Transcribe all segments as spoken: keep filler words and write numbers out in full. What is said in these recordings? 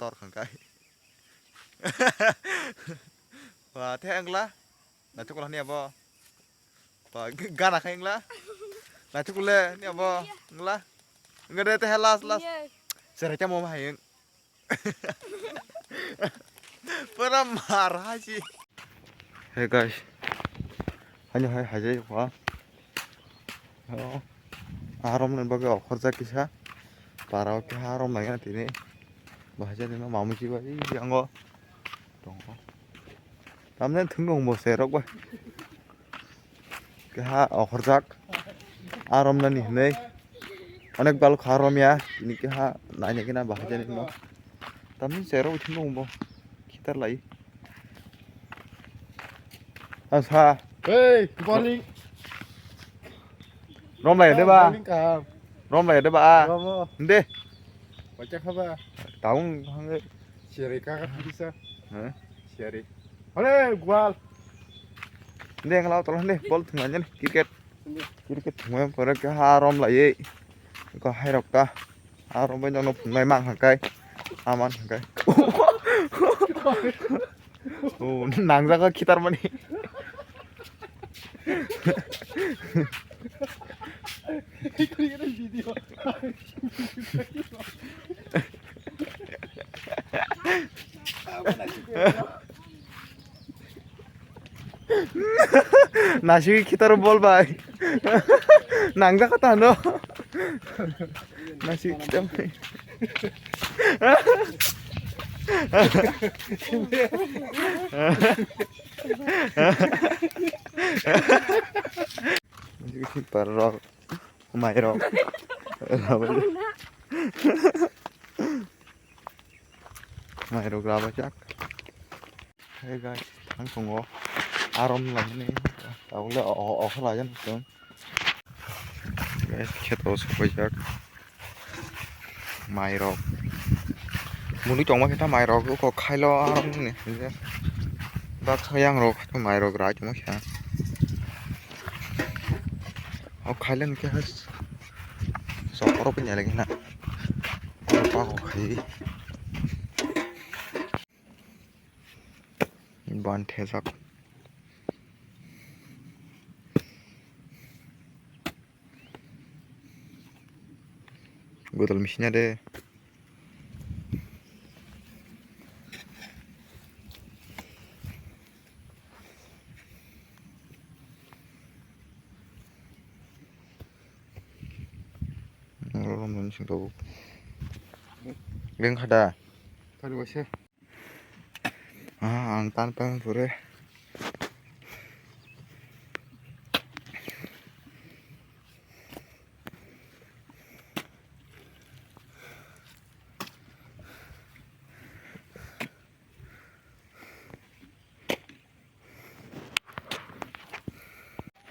tor khangkai. Ba the angla. Naithok la ni abo. Ba gana khai angla. Naithok le ni abo angla. Ngade te last last. Serai tamo ma hayeng. Pura mar haji. Hey guys. Hani hai hajai kwa. Oh. Arom ni bagwi okhorjak kisa. Para o khe arom nai tini. Bahai jani no mamuji bai yango. Tongo. Tamne thung dong bo se rok bai. Keha okhorjak. Arom nani hinwi. Onek bal kha romya. Tini keha naina kena bahai jani no. Tamni cherok thwng bo khitar lai. Asa. Hey, good morning. Rom lai de ba? Good morning, kaham. Rom lai de ba? Romo. De. Bacha khaba? Taung hange. Siari ka ka bisa. Hah? Siari. Hore, gwal. De ngala tolo de bol thwng nani cricket. Cricket thwngmani pore khe ha rom laiwi. Ko hai rok ta. Ha rom bai nono phungnai mang hangkai. Ha man hangkai. O nangjak khitar mani. Nasik khitar bol bai. Nangjak kha tano. Nasik khitar bai. Parrok. Mairok. Mairok rabajak. Hey guys, thang tongo. Arom laimani. Tabukle o, o, okha laijak tong. Guys, kheto sopaijak. Mairok. Muli tongma khe ta mairok uko khailo aromni. Baksa yangrok mairok rai tongma khe. O khailani khe hai. Sokoro pini lagi na. Pako khai. Ban thejak. Godal misina de. Oro romani sing tabuk. Leng khada. Kali waisa. Ah, ang tan tan pore.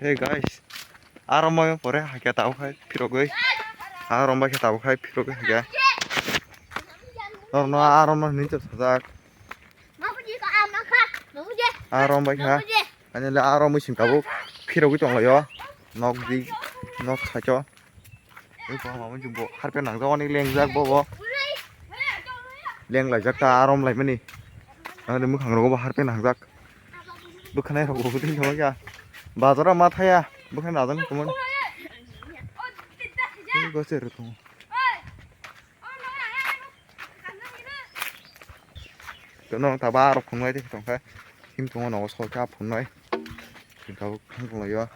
Hey guys, arom bai pore hakhe tabuk hai phirogwi. Arom bai khe tabuk hai phirogwi hakhe. Norno arom no hinwi sajak. Arom bai kha. Ani le arom bai sing tabuk phirogwi tonglaio. Nok di, nok sacho. Ui, bo mama jumbo harpe nangjak, onek lengjak bo, bo. Leng laijak ta arom laimani. Ani mwkhang rogo bo harpe nangjak. Bwkhanai rogo bo tei thangya. Bazar ma thaya. Bwkhanai najak ni kuman. Ui, bo se rwtong. Tono ta ba rok phunai de tongkha. Him tongo nogo solkha phunai. Hingkha bo khang tonglaio.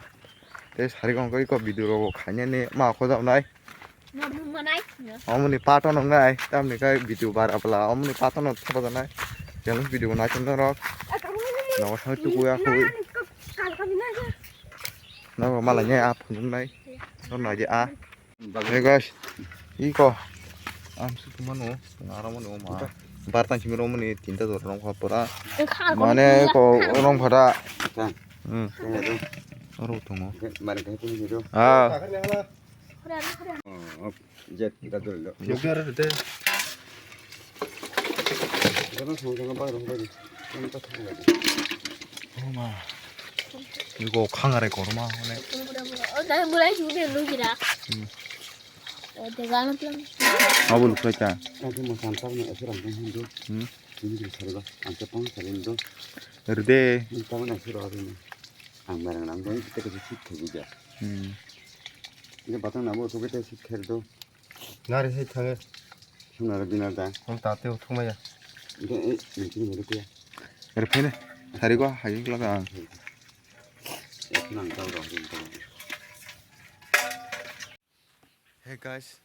Tei sari kong koi ko video rok khainani ma khojaknai. Normal manai. Omoni pato nongnai. Tamni kai video bar abla. Omoni pato no thobajaknai. Challenge video nai chongjak rok. Nogo sai tukuya khui. Nogo malai nai a phunuknai. Nor nai di a. Hey guys, iko. Ang sukuma no, ngarang mo no ma. Bar tang simi romani tinta dor rong kha pura. Mane ko rong phada. Hmm. Aro tongo. Ah. Jet kita dulu. Jogar de. Jono song jono bai rong bai. Yang tak song lagi. Oh ma. Iko khangare korma hone. Oh, dah mulai juga lu kira. Hmm. Abo lukhlai ta. Ang khe mwchang tabukno ese rang tong hindu. Hmm. Tini kiri sariba, ang khe tong sari hindu. Rde. Tabukno ese rw rini. Ang merang nang dong, kita kasi sit khe buja. Hmm. Ini batang nabo, tu kita sit khe do. Nari sit khe. Sumna rw dinar da. Ang tate uthumaya. Ini, eh, ini kiri kuya. Rphene. Sari ko, hai kla ta. Ese rang tong rw rini. Hey guys,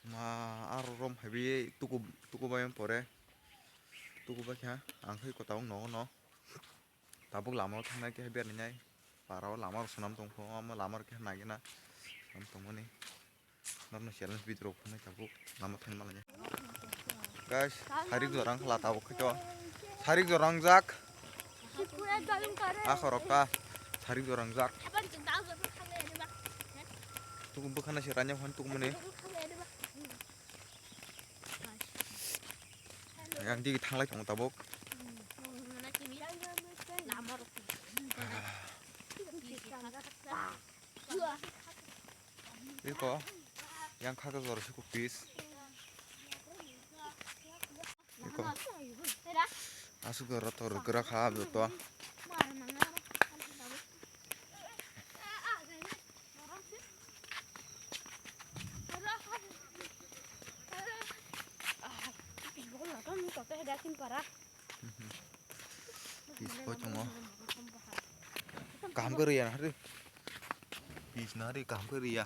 ma aro rom hai bi tuku tuku bai pore tuku bai kha ang khai kota ong no no tabuk lama o thangna khe berni nai para o lama rok swnam tong kho omo lama rok khe nai na swnam tong mani norno challenge video rok phunai tabuk lama thang mala. Guys, sarik jorang khala tabuk khaito. Sarik jorang jak. Akhorok ta sarik jorang jak. Tuku bwkhana se ranya hon tuku mani. Yang digi thanglai tongo tabuk. Iko yang kha khe jora se kupis. Iko asuk jora tor gra kha joto. Pis bo tongo. Kaham khe riya na hari. Pis na hari kaham khe riya.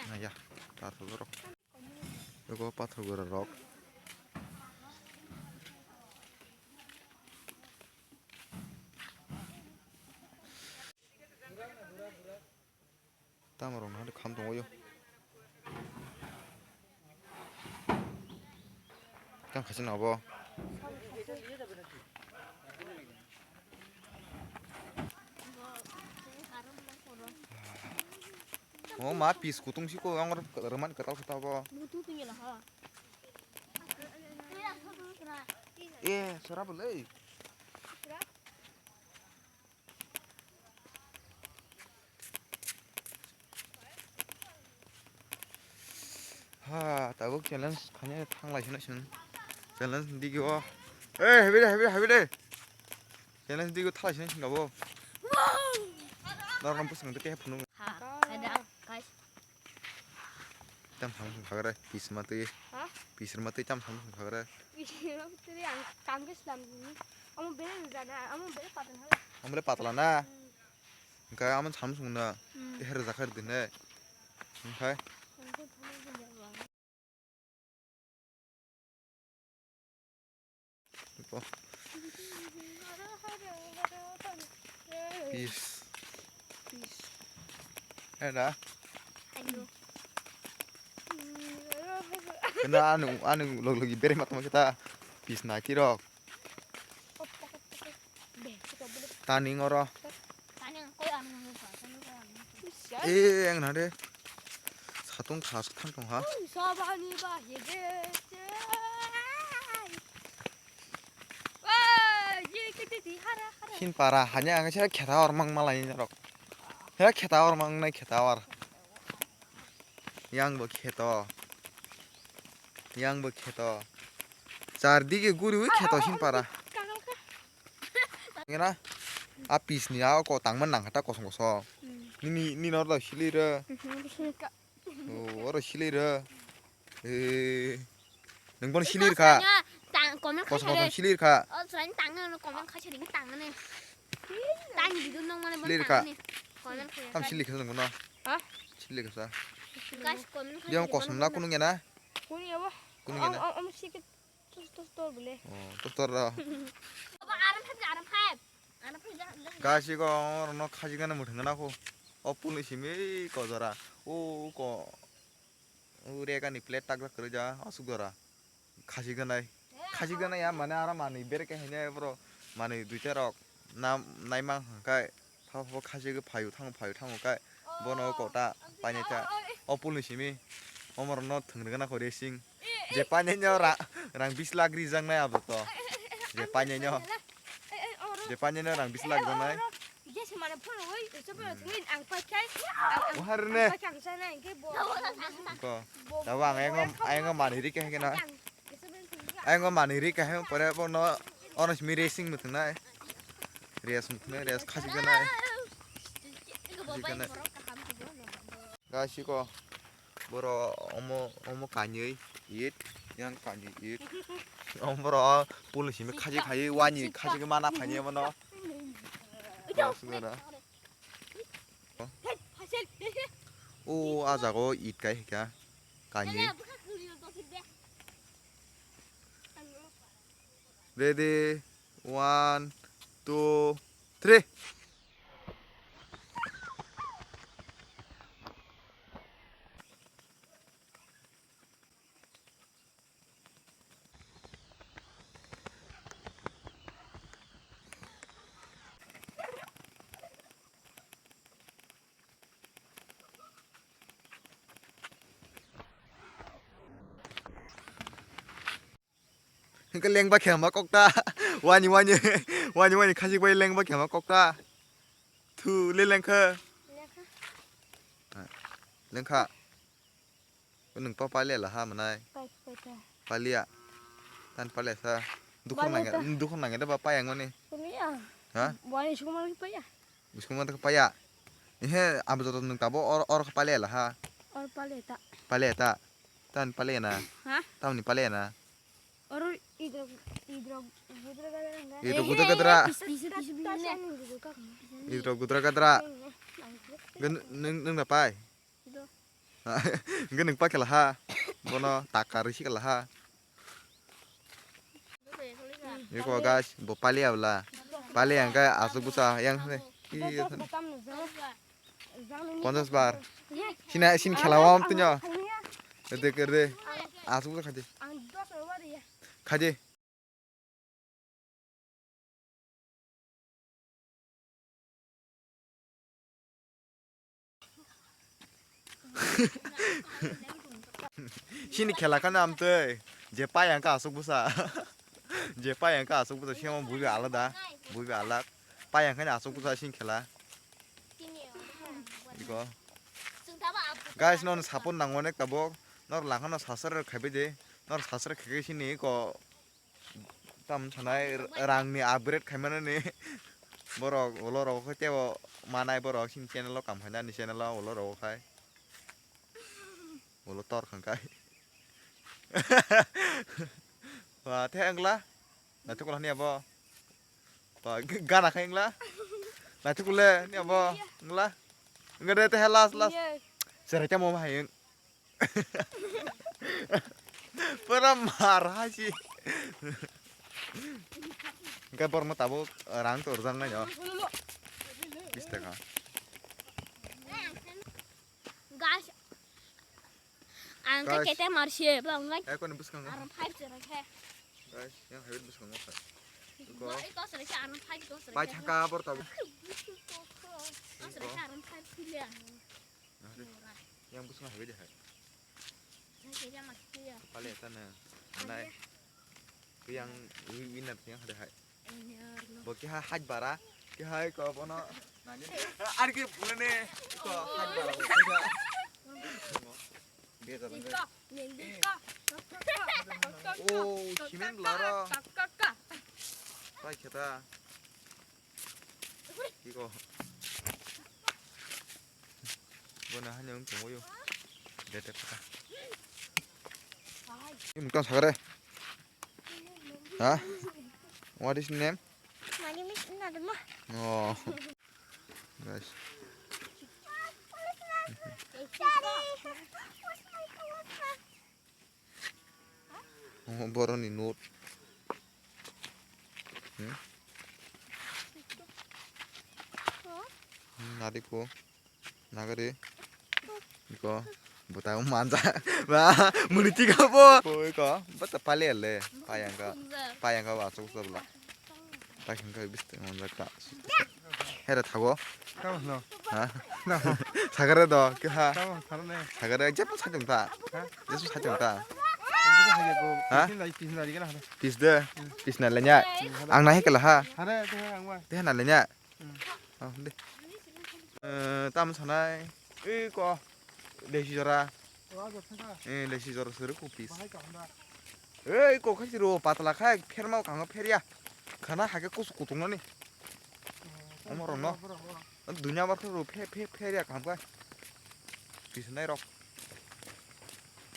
Na ya, tar rok. Ego pathor gora rok. Tamo rok no kham tongo yo. Tang khachi no obo. O ma pis kutung si ko ang rwmani kwtal kwtal bo. E sora bo le. Ha, tabuk challenge khanya thanglai sino sin. Challenge digi o. Eh, habi de, habi de, habi de. Challenge digi thalai sino sin gabo. Nor nam pusang te phunu. Ha, ada, guys. Tam tham sung khagre, pis ma twi. Ha? Pis ma twi tam tham sung khagre. Pis ma twi ang kam ke slam ni. Amo bere jana, amo bere patla na. Amo bere patla na. Engkai amo samsung na. Teher jakhar dine. Engkai. Pis. Pis. Ada. Kena anu anu log logi bere matma kita. Pis na kirok. Taning oro. Taning koi ang nang sa, taning koi ang nang sa. Eh, yang nade. Satung khas thang tong ha. Sabani ba hege. Wah, ye kiti di hara hara. Hin para hanya ang se kheta or mang malai ni rok. He kheta or mang nai kheta or. Yang bo kheto. Yang bo kheto. Char dige guri ui kheto sin para. Ngena. A pis ni a ko tangman nang kata kosong kosong. Nini nini nor da sili re. O oro sili re. Eh. Nung bon sili kha. Tang komen kosong kosong sili kha. O soin tang no komen kha sini tang ne. Tang di dun nong mane bon tang ne. Komen kha. Tam sili kha nung no. Ha? Sili kha sa. Guys, komen kha. Dia kosong na kunung ya na. Kuni ya bo. Kunung ya na. Om om sik tus tus tor bole. Oh, tus tor ra. Aba aram phai aram phai. Aram phai ja. Guys, iko oro no khaji gana muthung na ko. O pul ni simi ko jora. O ko. O rega ni plate tak tak kre ja asuk jora. Khasi ganai. Khasi ganai ya mane aro manwi berke haine boro manwi duita rok na naimang hwnkhe pha pha khasi gw phaio thango phaio thango khe bono kota painai ta o pulni simi omorokno thwng rwgwna kho racing je painai no ra rang bis lakh rijaknai abo to je painai no je painai no rang bis lakh rijaknai. Wahar ne. Ko. Tabo ang ayang, ayang maniri khe kena. Ayang maniri khe pore bono ono simi racing muthungnai. Race muthungnai, race khasi kena. Khasi kena. Guys, iko borok omo, omo kanwi it, yang kanwi it. Omo borok police ni khaji khaji wani khaji mana phani omo no. O, ah jaga o it kai hika kanwi. Ready, one, two, three. Hingke lengba khe ma kokta. Wani, wani, wani, wani, khajik bai lengba khe ma kokta. Thu le lengkha. Lengkha. Lengkha. Nwng pa palia laha manai. Pai, pai ta. Palia. Tan palia sa. Dukhon Palia nange, ta. Dukhon nange da ba payang mani. Palia. Ha? Wani sukuma lagi paya. Sukuma ta paya. Ihe, abo joto nwng tabo or, or palia laha. Or palia ta. Palia ta. Tan palia na. Ha? Tamni palia na. Oro idro, idro, gudra gadra hwnga. Idro gudra gadra. Idro gudra gadra. Nwng, nwng na pai. Hwnkhe nwng pakhe laha. Bono taka rwisi khe laha. Eko guys, bo palia bwla. Palia hwnkhe aswk bwsa yang se. Ponchas bar. Sini, sini khela wam tunyo. Ede kerde. Aswk bwsa khaji. Khaji. Sini khela khana amtwi je payang ka aswk bwsa. Je payang ka aswk bwsa siyamo buibi alada, buibi alak. Payang khani aswk bwsa sini khela. Iko. Guys, non support nango nek tabok. Nor langkhano subscribe khaibai de. Nor subscribe khaibai sini iko. Tam sanai rangni upgrade khaimanani borok ulo rogo khai tebo manai borok sini channel o kam khainani channel o ulo rogo khai ulo tor khangkai. Wa the angla naithok la niya bo. Wa gana khai angla naithok le niya bo angla. Angla de te last last. Serai tamo hai. Pura mar hai si. Hingke borokno tabuk rang torjak nai o. Bis taka. Guys, ang ka kete mar si, bang lai. Ekoni bwskango. Aram five zero khe. Guys, yang habit bwskango kha. Iko. Iko sere khe aram five zero. Pai thangka bor tabuk. Iko sere khe aram five zero. Yang bwskango habit hai. Pale tane. Nai. Yang winner yang hade hai. Bo keha haj bara, keha ko bono nani. Ar ke bune ko haj bara. Beta bane. Oh, simen lara. Pai kheta. Iko. Bono hani ung tongo yo. Dete kota. Ini bukan sagare. Ha? What is name? My name is Nadma. Oh. Guys. Oh, boroni note. Hmm? Hmm, nari ko. Nagari. Ko. Bota manja. Ba, muni tiga bo. Ko, ko. Bota pale le. Payang ka. Payang ka ba sok sok la. Payang ka biste manja ka. Hera thago. Tamo no. Ha? No. Sagare do, ke ha? Tamo, tamo ne. Sagare, jepo sajum ta. Ha? Jepo sajum ta. Ini tu hanya ko, Ha? Pisin lagi, pisin lagi kan ada. Pis de, pis na lenya. Ang nahi kala ha. Ada tu yang wah. Deh na lenya. Hmm. Oh, deh. Eh, tamo sanai. Ei ko. Lesi jora. Eh, lesi jora suru kupis. Ei ko khai suru patla khai pherma kanga pherya. Khana hake kus kutung nani. Omo rong no. Dunya bar khuru phe phe pherya kanga. Pisnai rok.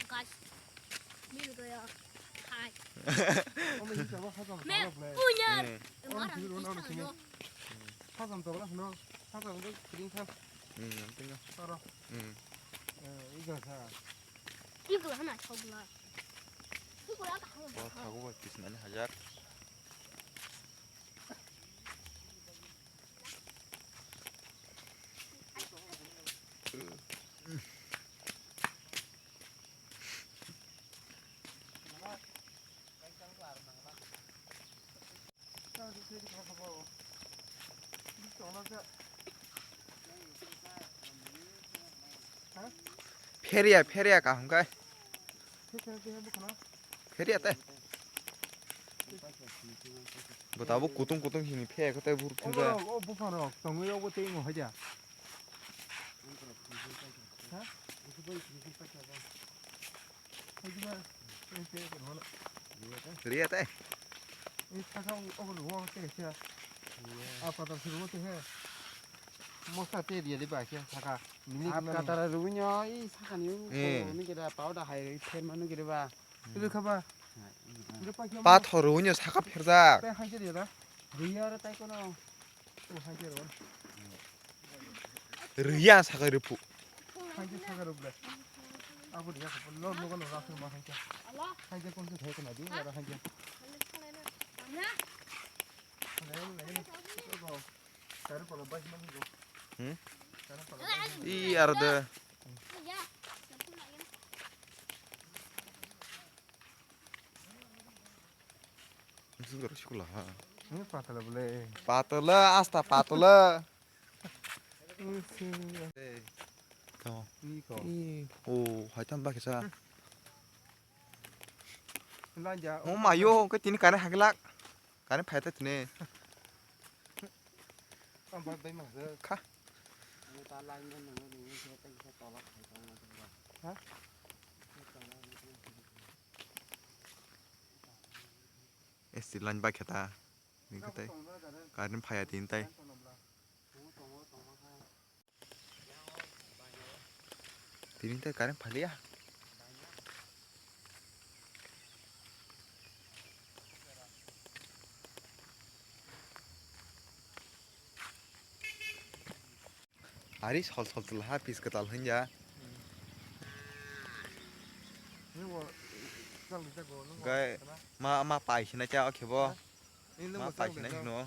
Guys, mil gaya. Hai. Omo isa ba khajam. Me punya. Eh. Mara. Khajam to ba no. Khajam to kring kha. Hmm, tinggal. Aro. Hmm. Eh, iga sa. Iga hana chogla. Iga ka hana. Wah, thago ba pisnani hajar. Pheria, pheria kaham kai. Pheria tei. Bo tabuk kutung kutung hini phe ko tei bur khunja. O buphang rok tongwi rok bo tei ngo haja. Ha? Riya tei. Ini saka ogo lugo tei sia. Apa tak suruh teh he. Mosa tei dia di ba sia saka. Mini apa kata rubunyo i saka ni. Eh. Ini kita pau dah hai pher manu kiri ba. Itu kaba. Pathor rubunyo saka pherjak. Tei hai kiri da. Riya ro tai kono. Riya sakai rupu. Haide sakai rupu le. Abo riya ko lo lo ko lo rasu ma haide. Haide kon se thai ko na di ara haide. Hmm? I arde. Ini patala bole. Patala, asta patala. Tamo. Iko. I, oh, hai tam ba kisa. Lanja. Oh, ma yo, ke tini kare haglak. Kare phai ta tini. Ang ba dai ma se. Kha. Ni ta lai ne ne ne ne se ta kisa tola khai ta na. Ha? Esti line bai kheta. Ni kheta. Current phaya tin tai. Tini tai current phaliya. Ari sol sol tula ha pis kwtal hwnja. Gai ma ma pai sinai cha o khebo. Ma pai sinai hino.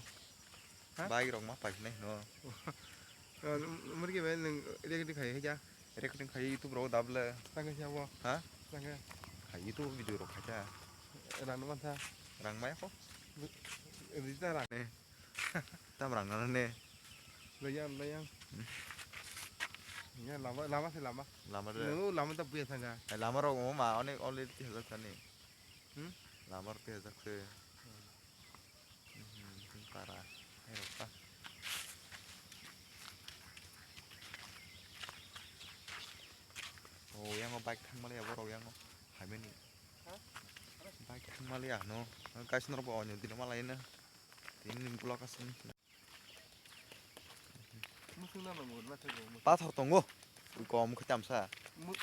Bike rok ma pai sinai hino. Murgi bai nung recording khai hija. Recording khai YouTube rok dable. Tangka siya bo. Ha? Tangka. Khai YouTube video rok khai cha. Rang numan sa. Rang maya ko. Rita rang. Tam rang nana ne. Layang, layang. Ya, lama, lama sih lama. Lama de. Nunggu lama tak buya sangga. Eh, lama rok ma onek already hajak tani. Hmm? Lama rok hajak se. Hmm, para. Hai rok pa. Oh, yang bike thang mali ya borok yang. Hai mani. Bike thang mali ya no. Guys norok bo onyo dino malai na. Tini block asini. Pathor tongo. Kom khe chamsa.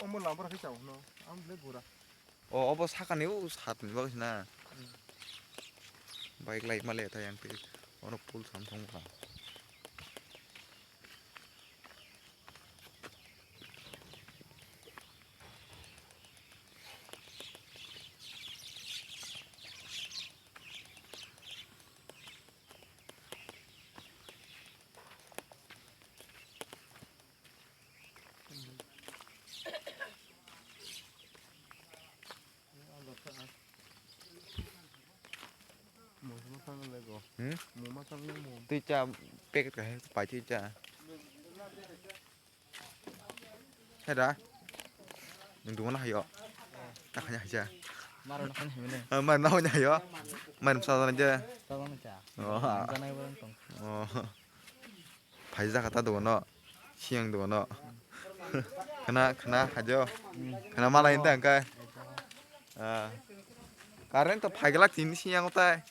Omo lambor khe chao no. Ang le gura. O obo sakani o satni bagwi na. Bike lai male ta yang te. Ono pul sam thong ka. Hmm? Twi cha packet kahai pai twi cha. Heda. Nung dungana hayo. Nakhanya haja. Maro nakhanya himene. Ah, mar nakhanya hayo. Mar msa jana je. Tabang cha. Oh. Janai borong tong. Oh. Phaijak kha ta dogono. Siyang do no. Khana khana hajo. Khana malai ta angkai. Current to phaigla tini siyang tai.